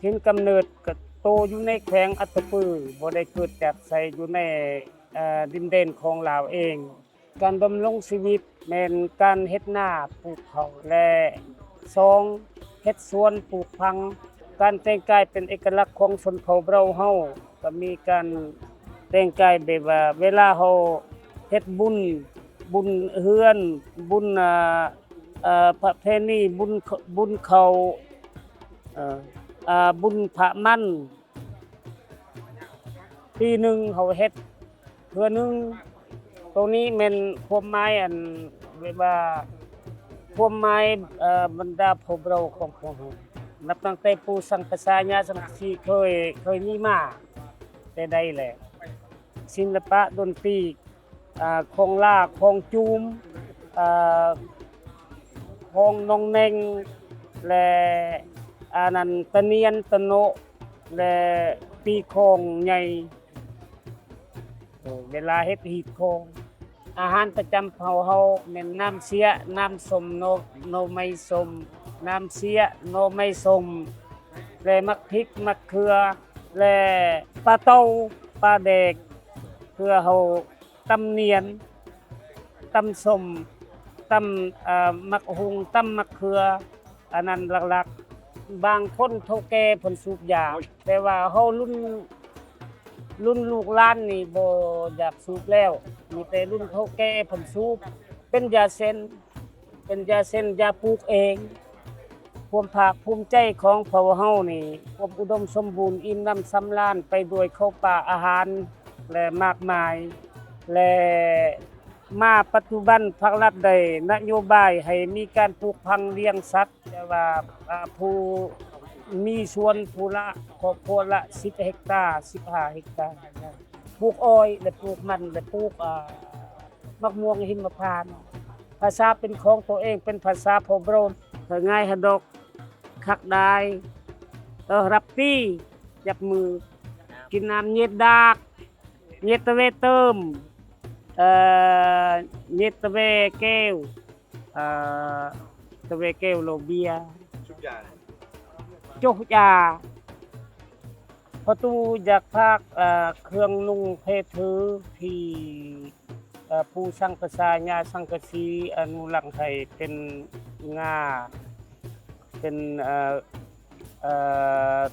ຖິ່ນກຳເນີດກະໂຕຢູ່ໃນແຂວງອັດຕະປື, ບໍ່ໄດ້ເກີດຈາກໃສ, ຢູ່ໃນ ເອີ ດິນແດນຂອງລາວເອງ. ການດຳລົງຊີວິດແມ່ນການເຮັດນາປູກເຂົ້າ ແລະ ສອງ ເຮັດສວນປູກຜັງ. ການແຕ່ງກາຍເປັນເອກະລັກຂອງຊົນເຜົ່າເບົາເຮົາ, ກະມີການແຕ່ງກາຍແບບວ່າ ເວລາເຮົາເຮັດບຸນ, ບຸນເຮືອນ, ບຸນ ອາ ອາ ປະເພນີ ບຸນ ບຸນເຂົ້າ ເອີ ອາ ບຸນພະມັນ ປີໜຶ່ງເຮົາເຮັດເທື່ອໜຶ່ງ. ໂຕນີ້ແມ່ນຄວາມໝາຍ ອັນ ແບບວ່າ ຄວາມໝາຍ ເອີ ບັນດາເຜົ່າເບົາຂອງພວກເຮົາ ນັບຕັ້ງແຕ່ປູ່ສັງກະສາ ຍ່າສັງກະສີ ເຄີຍ ເຄີຍມີມາແຕ່ໃດແລ້ວ. ສິລະປະດົນຕີ ອາ ຂອງລາ ຂອງຈູມ ອາ ຂອງໜອງແໜ່ງ ແລະ ອັນນັ້ນ ຕະນຽນ ຕະໂນະ ແລະ ຕີຂອງໃຫຍ່ ເວລາເຮັດຮີດຂອງ. ອາຫານປະຈຳເຜົ່າເຮົາແມ່ນນ້ຳເຊຍ, ນ້ຳສົ້ມ ໜໍ່ ໜໍ່ໄມ້ສົ້ມ, ນ້ຳເຊຍ, ໜໍ່ໄມ້ສົ້ມ ແລະ ໝາກພິກ, ໝາກເຂືອ ແລະ ປາເຕົາ, ປາແດກ ເພື່ອເຮົາ ຕຳໜຽນ, ຕຳສົ້ມ, ຕຳ ເອີ ໝາກຫຸ່ງ, ຕຳໝາກເຂືອ, ອັນນັ້ນຫຼັກໆ. ບາງຄົນເຖົ້າແກ່ເພິ່ນສູບຢາ, ແຕ່ວ່າເຮົາລຸ້ນ ລຸ້ນລູກຫຼານນີ້ບໍ່ຢາກສູບແລ້ວ, ມີແຕ່ລຸ້ນເຖົ້າແກ່ເພິ່ນສູບ. ເປັນຢາເສັ້ນ, ເປັນຢາເສັ້ນ, ຢາປູກເອງ. ຄວາມພາກພູມໃຈຂອງພວກເຮົານີ້ ຄວາມອຸດົມສົມບູນ ອີ່ມໜຳສຳລານໄປດ້ວຍເຂົ້າປາອາຫານ ແລະ ມາກມາຍ ແລະ ມາປັດຈຸບັນພັກລັດໄດ້ນະໂຍບາຍໃຫ້ມີການປູກຝັງລ້ຽງສັດ, ແຕ່ວ່າ ອາ ຜູ້ມີສວນຜູ້ລະ ຄອບຄົວລະສິບເຮັກຕາ ສິບຫ້າເຮັກຕາ ປູກອ້ອຍ ແລະ ປູກມັນ ແລະ ປູກ ອາ ໝາກມ່ວງຫິມມະພານ. ພາສາເປັນຂອງໂຕເອງ ເປັນພາສາພໍ່ໂບຣານ. ເອີ ງ່າຍຮະດອກ ຄັກດາຍ ເອີ ຮັບຕີ ຈັບມື ກິນນ້ຳ ເຫຍດດາກ ເຫຍດຕະເວເຕີມ ເອີ ເຫຍດຕະເວແກ້ວ ເອີ ຕະເວແກ້ວ ເຫຼົ້າເບຍ ຊຸບຢາ ຈົກຢາ. ພໍ່ຕູ້ຢາກຝາກ ເອີ ເຄື່ອງນຸ່ງເພຖືທີ່ ເອີ ປູ່ສັງກະສາ ຍ່າສັງກະສີ ອະນຸລັກໃຫ້ເປັນງ່າ ເປັນ ເອີ ເອີ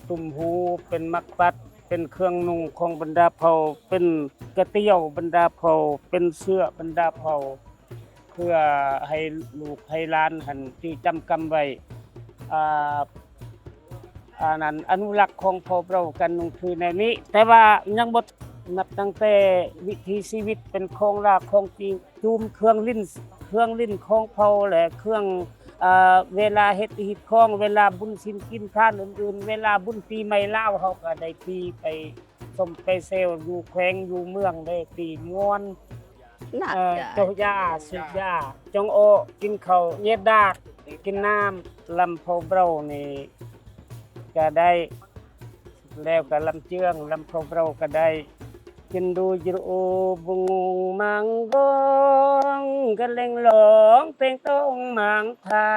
ຕຸ້ມຫູ ເປັນໝາກປັດ ເປັນເຄື່ອງນຸ່ງຂອງບັນດາເຜົ່າ ເປັນກະຕຽວບັນດາເຜົ່າ ເປັນເສື້ອບັນດາເຜົ່າ ເພື່ອໃຫ້ລູກໃຫ້ຫຼານຫັ້ນຈື່ຈຳກຳໄວ້ ອາ ອັນນັ້ນ ອະນຸລັກຂອງພວກເຮົາການນຸ່ງຖືແນວນີ້. ແຕ່ວ່າຍັງບໍ່ ນັບຕັ້ງແຕ່ວິຖີຊີວິດເປັນຂອງລາກຂອງຈີນ ຈູມເຄື່ອງຫຼິ້ນ ເຄື່ອງຫຼິ້ນຂອງເຜົ່າ ແລະ ເຄື່ອງ ເອີ ເວລາເຮັດຮີດຂອງ ເວລາບຸນສິນກິນທານອື່ນໆ ເວລາບຸນປີໃໝ່ລາວ ເຮົາກໍໄດ້ຕີໄປຊົມໄປແຊວຢູ່ແຂວງຢູ່ເມືອງເດ້ ຕີມ່ວນ ເອີ ຈົກຢາ ສູບຢາ ຈົງໂອ ກິນເຂົ້າ ເຫຍດດາກ ກິນນ້ຳ ລຳເຜົ່າເບົານີ້ກໍໄດ້ ແລ້ວກໍລຳເຈື່ອງ ລຳເຂົ້າເບົາກໍໄດ້ ກິນດູຈະໂອ ບຸງງມັງກອງ ກະເລັງລອງເຕັງຕອງມັງທາ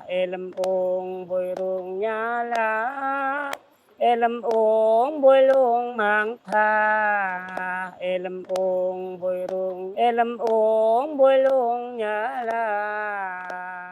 ເອລຳໂອງ ບົວໂລງຍາລາ ເອລຳໂອງ ບົວໂລງມັງທາ ເອລຳໂອງ ບົວໂລງ ເອລຳໂອງ ບົວໂລງຍາລາ.